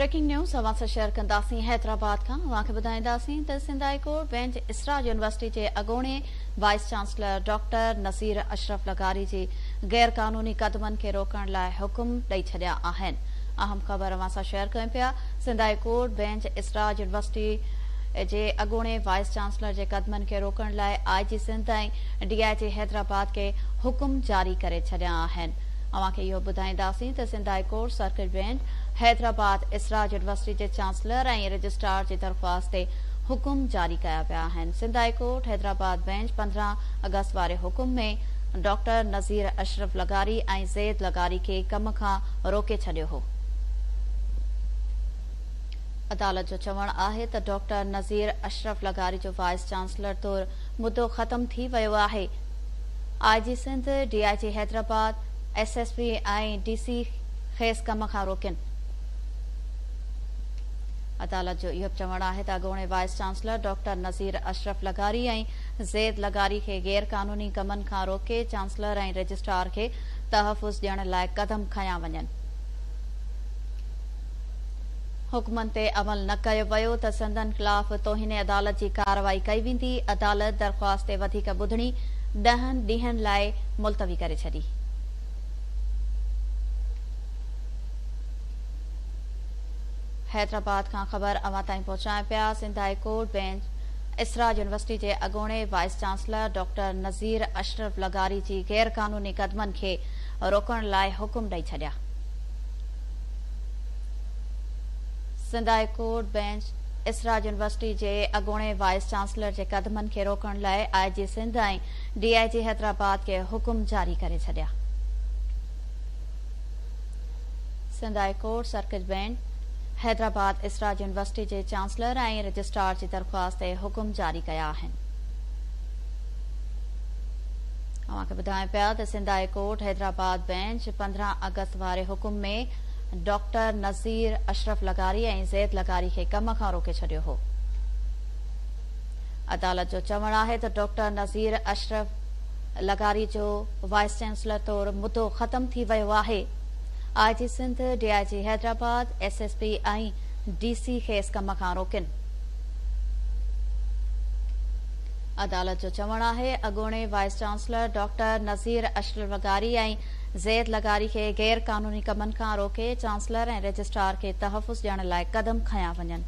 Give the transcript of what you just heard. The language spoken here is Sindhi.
بريڪنگ نيوز اوهان سان شيئر ڪنداسين حيدرآباد کان اوهان کي ٻڌائينداسين ته Sindh high court bench Isra university جي اڳوڻي vice chancellor doctor Nazir Ashraf لغاري جي غير قانوني قدمن کي روڪڻ لاء حڪم ڏئي ڇڏيا آهن اهم خبر اوهان سان شيئر ڪيون پيا Sindh high court bench Isra university جي اڳوڻي وائيس چانسلر جي قدمن کي روڪڻ لاء آء جي سنڌ ۽ ڊي I جي حيدرآباد کي حڪم جاري ڪري ڇڏيا آهن اوهان کي اهو ٻڌائينداسين ته Sindh high court circuit bench Hyderabad Isra university جي چانسلر ۽ رجسٽرار جي درخواست تي حڪم جاري ڪيا ويا آهن. Sindh high court Hyderabad bench 15 August واري حڪم ۾ ڊاڪٽر نذير اشرف لغاري ۽ زيد لغاري کي ڪم کان روڪي ڇڏيو هو. عدالت جو چوڻ آهي ته ڊاڪٽر نذير اشرف لغاري جو وائيس چانسلر طور مدو ختم ٿي ويو آهي. I G Sindh, D I G Hyderabad, S S P ۽ D C کيس ڪم کان روڪين. عدالت جو اهو به چوڻ آهي ته اڳوڻي vice chancellor doctor Nazir Ashraf لغاري ۽ زيد لغاري کي غير قانوني ڪمن کان روڪي چانسلر ۽ رجسٽرار کي تحفظ ڏيڻ لاء قدم کنيا وڃن. حڪمن تي عمل نه ڪيو ويو ته سندن خلاف توهين عدالت جي ڪارروائي ڪئي ويندي، عدالت درخواست تي وڌيڪ ٻڌڻي ڏهن ڏينهن لاء ملتوي ڪري ڇڏي. حيدرآباد کان خبر اوهان تائين پهچايون پيا، Sindh high court bench Isra university جي اڳوڻي vice chancellor doctor Nazir Ashraf لغاري جي غير قانوني قدمن کي روڪڻ لاء حڪم ڏئي ڇڏيا. Sindh high court bench Isra university جي اڳوڻي وائيس چانسلر جي قدمن کي روڪڻ لاء آء جي سنڌ ۽ ڊي I جي حيدرآباد کي حڪم جاري ڪري ڇڏيا. Sindh high court circuit bench Hyderabad Isra university جي چانسلر ۽ رجسٽرار جي درخواست تي حڪم جاري ڪيا آهن. اوهان کي ٻڌايون پيا ته Sindh high court Hyderabad bench 15 August واري حڪم ۾ ڊاڪٽر نذير اشرف لغاري ۽ زيد لغاري کي ڪم کان روڪي ڇڏيو هو. عدالت جو چوڻ آهي ته ڊاڪٽر نذير اشرف لغاري جو وائيس چانسلر طور مدو ختم ٿي ويو آهي. I G Sindh, D I G Hyderabad, S S P ۽ D C کيس ڪم کان روڪين. عدالت جو چوڻ آهي اڳوڻي vice chancellor doctor Nazir Ashraf لغاري ۽ زيد لغاري کي غير قانوني ڪمن کان روڪي چانسلر ۽ رجسٽرار کي تحفظ ڏيڻ لاء قدم کنيا وڃن.